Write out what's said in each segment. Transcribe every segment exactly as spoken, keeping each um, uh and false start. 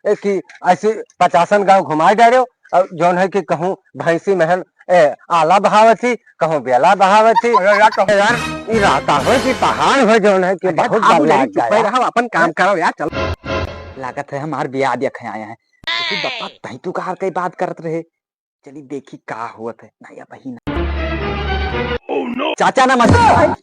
ए, कि ऐसी पचासन गाँव घुमाए डारेउ, और जौन है कि कहूँ भैंसी महन, ए, आला बहावत ही, कहूँ बेला बहावत ही। अरे यार, तो यार, ई राता हो कि पहाड़ हो, जौन है कि अरे बहुत बाबू, डर जरी लाग चुप गया। रहो, अपन काम करो यार, चलो। लागत है हमार बियाह देखे आए हैं। तू बप्पा, तहीं तू कहाँ के बात करत रहे? चली देखी का होत है। ना या बहिन। चाचा ना मत।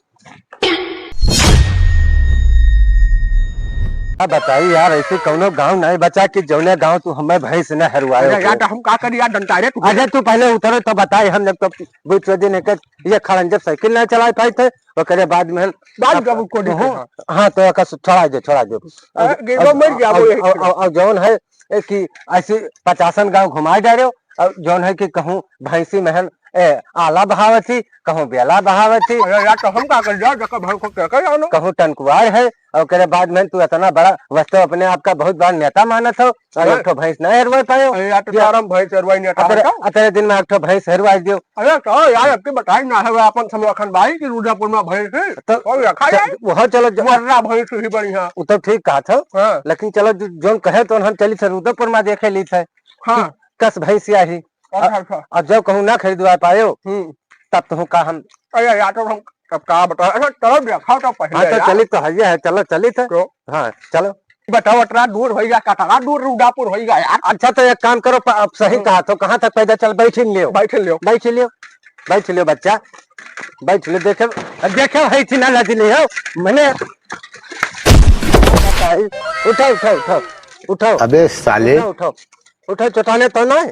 अब बताई यार, ऐसे कौनो गांव नहीं बचा कि जौने गांव तू हमें भैंस न हरवाए अरे हो। यार, तो हम का करी यार, डंटारे तू। अरे तू पहले उतरो तो बताई, हम जब तो बुच दिन एक ये खड़न जब साइकिल नहीं चला पाई थे, ओकरे बाद में हम बात अब जब को नहीं हो, कहा। हाँ, तो एक छोड़ा दे, छोड़ा दे। अरे, अब, गेलो मर अब, जाबो अब, यही अब, अब, अब जौन है, ए, कि ऐसी पचासन गांव घुमाए डारेउ, और जौन है कि कहूँ भैंसी महन, ए, आला बहावत ही, कहूँ बेला बहावत ही। अरे यार, तो हम का कर जाओ, जकर भर को क्या कर जाओ ना? कहूँ टनकुआर है, और ओकरे बाद में तू इतना बड़ा, वैसे तो अपने आप का बहुत बड़ा नेता मानत हो, और यार, एक ठो भैंस नहीं हरवाए पायो। अरे यार, तो ये तारम भैंस हरवाई नेता अतरे, है का? अतरे दिन में एक ठो भैंस हरवाए दियो। अरे तो यार, अब की बताई ना है, वो अपन समरखन भाई की रुद्रपुर में भैंस है, तो और रखा तो जाए। वहाँ चलो, जो वर्रा भैंस ही बढ़िया। वो तो ठीक कहा था, हाँ। लेकिन चलो, जो, जोन कहे तो हम चली थे रुद्रपुर में देखे ली थे। हाँ। कस भैंसिया ही। अच्छा, अच्छा। अब जब कहूँ ना खरीदवा पायो, हम्म। तब तो का हम अरे यार, तो हम अब का बताओ? अच्छा, चलो देखा तो पहले हाँ, तो यार। चली तो है, है, चलो, चली तो। तो? हाँ, चलो। बताओ, अतरा दूर होइगा, कतरा दूर रुदापुर होइगा यार। अच्छा, तो एक काम करो, प-, अब सही हम्म। कहा तो, कहाँ तक पैदल चल, बैठ ही लियो। बैठ लियो। बैठ लियो, बैठ लियो बच्चा, बैठ लियो। देखे, देखे है थी ना लदी लियो, मैंने उठाओ, उठाओ, उठाओ, उठाओ। अबे साले। उठाओ, उठाओ। उठे, चोटाने तो नहीं?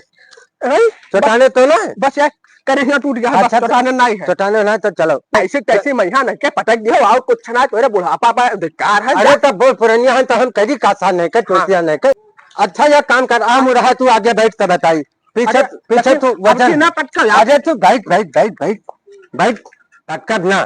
हैं? चोटाने तो नहीं? बस यार, करेहिया टूट गया है, बस अच्छा, चोटाने नहीं है। चोटाने नहीं तो चलो। ऐसे कैसे मैहा नहीं के पटक दियो, और कुछ ना, तोरे बुढ़ापा पर धिक्कार है, अरे जा। तब बहुत पुरनिया है तो हम करी का सा नहीं के, हाँ। टोटिया नहीं के। अच्छा, ये काम कर, आ मुरहा तू आगे बैठ के बताई। पीछे, अरे, पीछे लेकिन तू अब वजन। की ना पटका यार। अरे तू बैठ, बैठ, बैठ, बैठ, बैठ। पटकत ना।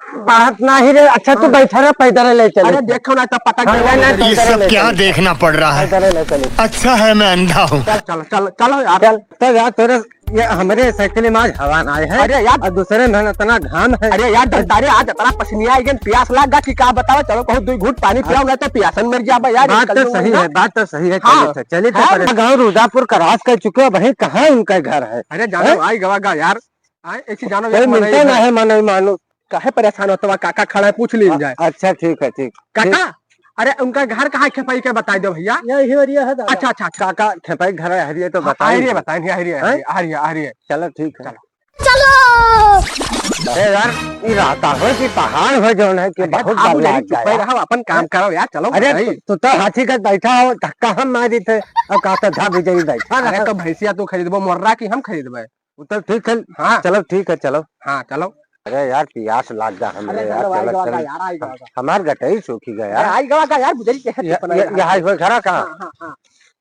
पटकत ना ही रे। अच्छा, तू हाँ। बैठा रह, पैदल ले चले। अरे, देखो ना, तब पटक हाँ, दे। नहीं, नहीं, ये पैदल सब ले क्या चले। देखना पड़ रहा है? पैदल ले चले। अच्छा है मैं अंधा हूँ। चल, चल, चल, चलो यार। चल, तो यार, तोरे, ये हमरे साइकिल में आज हवा ना आए है। अरे यार। और दूसरे में इतना घाम है। अरे यार, दस तारे आज इतना पसीनिया आई गन, प्यास लाग गा कि का बतावा। चलो, कहूँ दो घूंट पानी पियाओ, नहीं तो प्यासन मर जाबा यार, बात कल तो दूंगा सही ना। है, बात तो सही है। हाँ। चलिए, चलिए, तो हाँ। परे-, गाँव रुदापुर cross कर चुके हो भाई, कहाँ उनका घर है? अरे, जानो, हैं? आई गवा गा यार। आए, एक चीज जानो, कोई एक मिलता मनई ना है। है, मानो, मानो। काहे परेशान होत बा? काका खड़ा है, पूछ लीन अ-, जाए। अच्छा, ठीक है, ठीक, काका, ठीक। अरे, उनका घर कहाँ है, खेपई के बताई दो भैया। यही हरिया है दादा। अच्छा, अच्छा, अच्छा। काका, खेपई घर है, हरिया तो हाँ, बताई हरिया दो। बताई, हरिया, हैं? हरिया, हरिया, हरिया। चलो, ठीक है। चलो। चलो। ए यार, ई राता हो कि पहाड़ हो जौन है कि अरे, बहुत बाबू, डर लाग चुप गया। रहो, अपन काम करो यार, चलो, अरे, बताई। तू, तू तो हाथी का बैठा हो, धक्का हम मारी थे, अब का तो धा बिजई बैठा अरे, रहा। तो भैंसिया तू खरीदबो मोर्रा की हम खरीदबे? वो तो ठीक है। हाँ। चलो, ठीक है, चलो। हाँ, चलो। अरे यार, पियास लाग गा हमरे अरे, यार, चलो, आई चलो, गवा का चलो। यार, आई गवा का। हमार गटई सूखी गया। अरे, आई गवा का यार, बुझाई के है ये, टिपना ये, यार। ये हाई होए घरा कहाँ? हाँ, हाँ,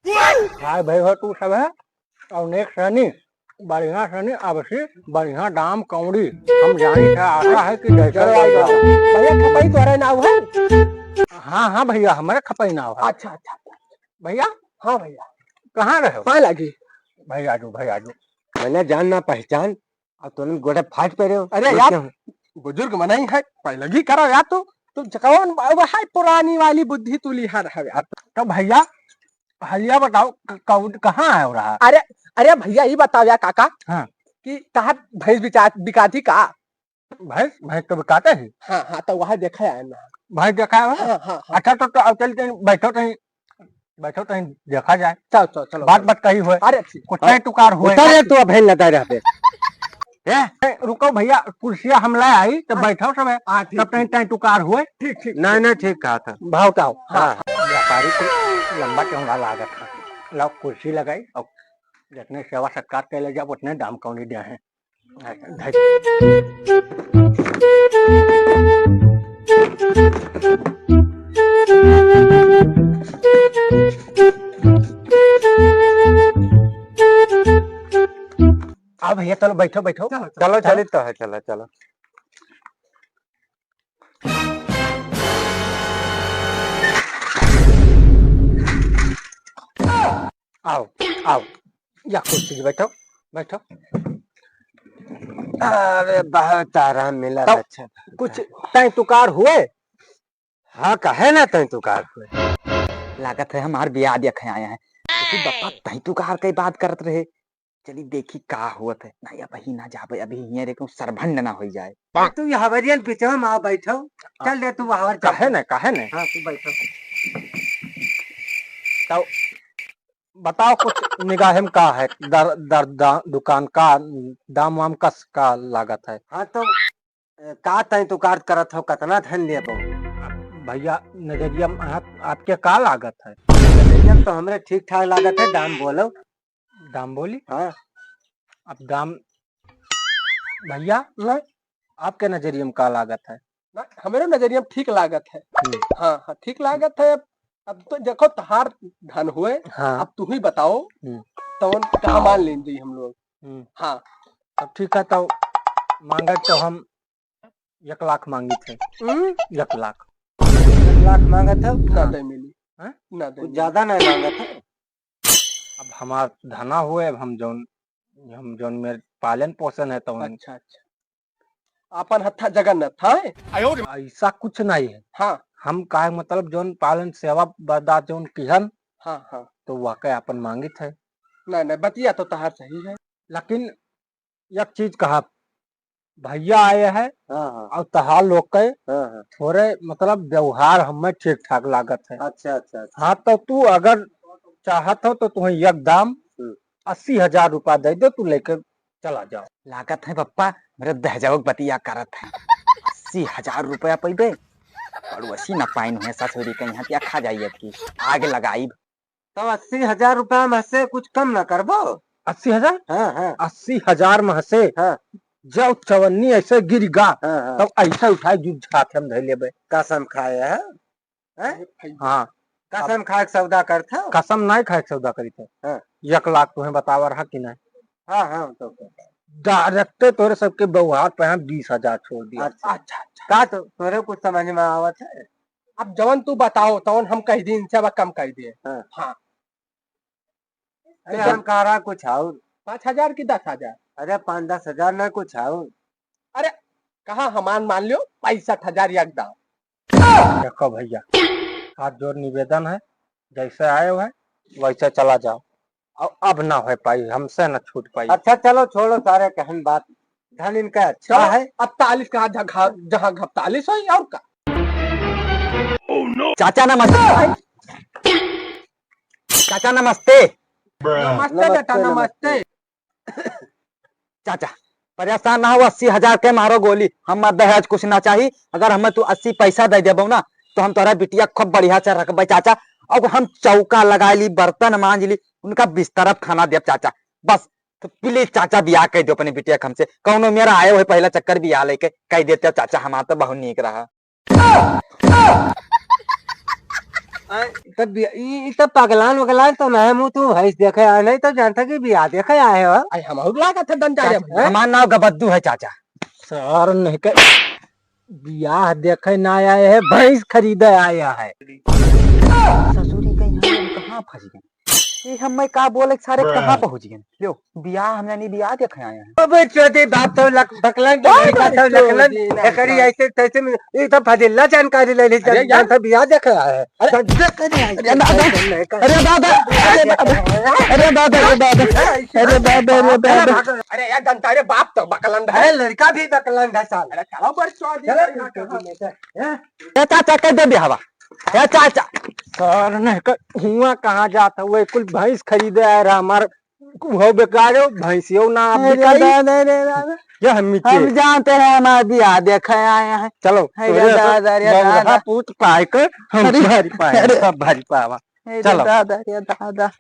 हाँ। हाय भाई हो तू सब है, और नेक सनी, बढ़िया सनी, अब से बढ़िया दाम कौड़ी। हम जानी था, आशा है कि जैसे चलो, आई गवा। भैया, खपई तोरे नाव है? हाँ, हाँ भैया, हमारे खपई नाव है। अच्छा, अच्छा। भैया? हाँ भैया। कहाँ रहे हो? पाए लागी। भाई आजू, भाई आजू। मैंने जान ना पहचान, अब तुरंत गोड़े फाट पे रहे हो। अरे यार, बुजुर्ग मनई है, पैलगी करो यार तू। तू कौन अब है पुरानी वाली बुद्धि तू लिहा रहे यार। तो भैया, भैया बताओ, क-, कौन, कहाँ है रहा? अरे, अरे भैया, ये बताओ यार काका, हाँ। कि कहाँ भैंस बिचा-, बिकाती का? भैंस, भैंस तो बिकाते ही। हाँ, हाँ, तो वहाँ देखा है ना। भैंस देखा है वहाँ? हाँ, हाँ, हाँ। अच्छा, तो, तो अब चल, चल, बैठो कहीं, बैठो कहीं देखा जाए। चल, चल, चलो, बात, चलो। बात कही हुए। अरे, ठीक। कुछ हाँ। तय तुकार हुए। उतर रे तू, अब हेल लगा रहे पे। ए, ए, रुको भैया, कुर्सिया हम ले आई, तो हाँ। बैठो सब है। हाँ, ठीक, तब कहीं ठीक। तय तुकार हुए। ठीक, ठीक। नहीं, नहीं, ठीक कहा था। भाव का हो? हाँ। हाँ। व्यापारी को लंबा चौड़ा लागत है। लाओ कुर्सी लगाई और जितने सेवा सत्कार के ले जाओ, उतने दाम कौड़ी दे हैं। आओ भैया, चलो बैठो, बैठो। चलो, चलो। चलो, चलित तो है, चलो, चलो। आओ, आओ, या कुर्सी पे बैठो, बैठो। अरे, बहुत आराम मिला, तब अच्छा। कुछ तय तुकार हुए? हाँ, कहे ना तय तुकार हुए। लागत है हमार बियाह देखे आए हैं। तो फिर बप्पा, तहीं तू कार कई बात करत रहे। चली देखी का होत है। नहीं, अबही ना जाबे, अबही हियाँ रे कहूँ सरभंड ना होई जाए। तू ये हवरियन बिचवा में आ बैठो। चल दे तू हवर चल। काहे न, काहे न? हाँ, तू बैठो। तो बताओ कुछ निगाहे में का है? दर, दर, दा-, दुकान का दाम वाम कस का लागत है? हाँ, तो, ए, का तय तू कार करत हो, कतना धन लेबो? भैया, नजरिया में आप, आपके का लागत है? नजरिया में तो हमरे ठीक ठाक लागत है, दाम बोलो। दाम बोली? हाँ। अब दाम, भैया, हाँ? आपके नजरिया में का लागत है? ना, हमरे नजरिया में ठीक लागत है। हम्म। हाँ, हाँ, ठीक लागत है। अब, अब तो देखो, तहार धन हुए, हाँ। अब तू ही बताओ, हम्म। तौन कहाँ मान लेन जी हम लोग? हम्म। हाँ। अब ठीक है, तो मांगे तो हम एक लाख मांगी थे। हम्म? एक लाख। एक लाख मांगत हो? ना हाँ। दे मिली। हाँ? ना दे कुछ मिली। ज्यादा नहीं मांगत हो? अब हमार धना हुए, अब हम जौन, हम जौन में पालन पोषण है तो हम अच्छा, अच्छा। आपन हत्था जगन्नाथ है? ऐसा कुछ नहीं है। हाँ। हम काहे मतलब जौन पालन सेवा बरदार जौन किहन, हाँ, हाँ। तो वाकई आपन मांगित है। नहीं, नहीं, बतिया तो तहार सही है। लेकिन एक चीज कहा, भैया आए हैं हाँ, हाँ। और तहार लोग के हाँ, हाँ। थोड़े मतलब व्यवहार हमें ठीक ठाक लागत है। अच्छा, अच्छा, अच्छा। हाँ, तो तू अगर चाहत हो तो तुम्हें एकदम हम्म। अस्सी हजार रुपया दे दो, तू लेके चला जाओ। लागत है पप्पा, मेरे दहेजवा के बतिया करत है। अस्सी हजार रुपया पैबे, पड़ोसी न पाइन हुए ससुरी के यहाँ, क्या खा जाइए अब की आग लगाई। तो अस्सी हजार रुपया में से कुछ कम ना करबो? अस्सी हजार? हाँ, हाँ। अस्सी हजार में से हाँ। जब चवन्नी ऐसे गिर गा, हाँ, हाँ। तब ऐसे उठाए जूझ हाथ हम धर लेबे। कसम खाए है? हैं? हाँ। कसम खाए के सौदा करत हो? कसम नहीं खाए के सौदा करी थे। हाँ। एक लाख तुम्हें बतावा रहा कि नहीं? हाँ, हाँ, तो डायरेक्टे तोरे सबके व्यवहार पे हम बीस हजार छोड़ दिया। अच्छा। अच्छा, अच्छा। का तो तोरे कुछ समझ में आवत है? अब जवन तू बताओ, तवन हम कह दी, इनसे अब कम कह दिए। हाँ। हाँ। अरे, हम कह रहा कुछ और। पाँच हजार की दस हजार? अरे, पाँच दस हजार ना, कुछ और। अरे, कहाँ हमान मान लियो, पैंसठ हजार एकदम। देखो भैया, हाथ जोड़ निवेदन है, जैसे आए हो है, वैसे चला जाओ। अब, अब ना हो पाई, हमसे ना छूट पाई। अच्छा, चलो, छोड़ो सारे कहन बात। धन इनका अच्छा चलो, है। अब तालीस का जहाँ, जहाँ घपतालीस होई, और का? चाचा नमस्ते। चाचा नमस्ते। नमस्ते बेटा, नमस्ते, नमस्ते। चाचा, परेशान ना हो, अस्सी हजार के मारो गोली, हम दहेज कुछ ना चाही। अगर हमें तू अस्सी पैसा दे देबो ना, तो हम तोरा बिटिया खूब बढ़िया से रखबे चाचा। और हम चौका लगा ली, बर्तन मांज ली, उनका बिस्तर अब खाना देब चाचा। बस, तो please चाचा, बियाह कह दो अपने बिटिया के हमसे। कौनो मेरा आए हुए पहला चक्कर, बियाह लेके कह देते हो चाचा, हमारा तो बहुत नीक रहा। आ, तब बि-, ई, ई तब पगलान वगलान तो नहीं, मुँह तू भैंस देखे आए, नहीं तो जानता कि बियाह देखे आए हो। आई हम और लागत है दन जा रे चाचा, भैया। हमार नाम गबद्दू है चाचा। सर नहीं के बियाह देखे ना आए है, भैंस खरीदे आया है। ससुरी के यहाँ हम कहाँ फंस गए? ये हम मैं का बोले सारे कहाँ पहुँच गए? लो, बियाह हम जानी बियाह देखे आए हैं। अबे चोदे बाप तो लक-, बकलन के लड़का तो लकलन, एकरी ऐसे तैसे में, ये तो फजीला जानकारी ले ली, अरे यार। जानता बियाह देखे आए हैं। अरे, अरे दादा, अरे दादा, अरे दादा, अरे दादा, अरे दादा, अरे दादा, अरे दादा। अरे यार, जनता रे बाप तो बकलंद है। अरे लड़का भी बकलंद है साल। अरे चलो बरसो दी चलो। हैं? ए चाचा, कह दे बियाहवा। ए चाचा। सर ने क-, हुआ कहाँ जात हुए, कुल भैंस खरीदे आए रहा हमार, हो बेकार हो, भैंसियो ना आप अरे बिकाई। दादा रे दादा। ये हम नीचे। हम जानते हैं, हमारा बियाह देखे आए हैं। चलो, अरे तोरे दादा रे बौरहा दादा। पूत पाए के हम अरे, भारी पाए, अरे। सब भारी पावा। अरे चलो। दादा रे दादा।